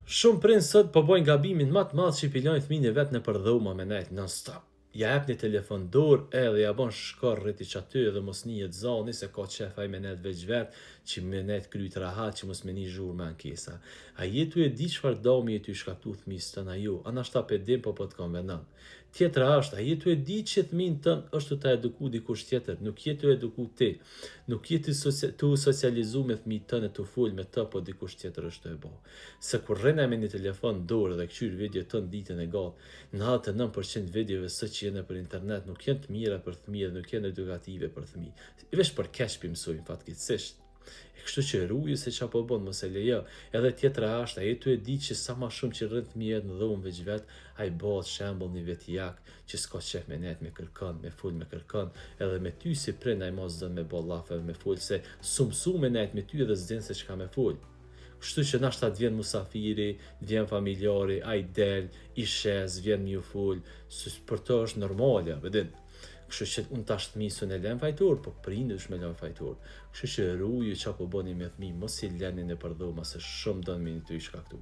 Shumë prind sot po bojnë gabimin ma të madh që i lojnë fëmijën e vet nëpër dhoma me nejt non stop. Ja jep një telefon dorë edhe ja bon shkorrit i qaty edhe mos nihet zani se ka qef ai me nejt veç vet, që me nejt kryt rahat, që mos me ni zhurmë me ankesa. A je tu e di çfarë dami je tu i shkaktu fëmijës tënd a jo? A nashta pe din po po të konvenon. Tjetra është, a je tu e di që fëmijën tënd është tu ta eduku dikush tjetër, nuk je tu eduku ti. Nuk je tu tu socializu me fëmijën tënd e tu fol me të, po dikush tjetër është tu e bo. Se kur rrin me një telefon n'dorë dhe kqyr video tën ditën e gatë, 99% videove sot që janë nëpër internet nuk janë të mira për fëmijë dhe nuk janë edukative për fëmijë. Veç për keq pi mësojnë fatkeqësisht. E kështu që ruju se ça po bon, mos e lejo. Edhe tjetra është, a je tu e di që sa ma shumë që rrin fëmija në dhomë veç vet, ai bëhet shembull një vetjak që s'ka qef me net me kërkon, me fol me kërkon, edhe me ty si prind ai mos don me bo llaf edhe me fol se s'u mësu me net me ty edhe s'din se çka me fol. Kështu që nashta të vjen musafiri, të vjen familjari, ai del, i sheh, s'vjen me ju fol, se për të është normale, a din. Kështu që unë tash fëmijën s'un e lën fajtor, po prindët është me lën fajtor. Kështu që ruju ça po bëni me fëmijë, mos i leni nëpër dhoma se shumë dëm jeni tu i shkaktu.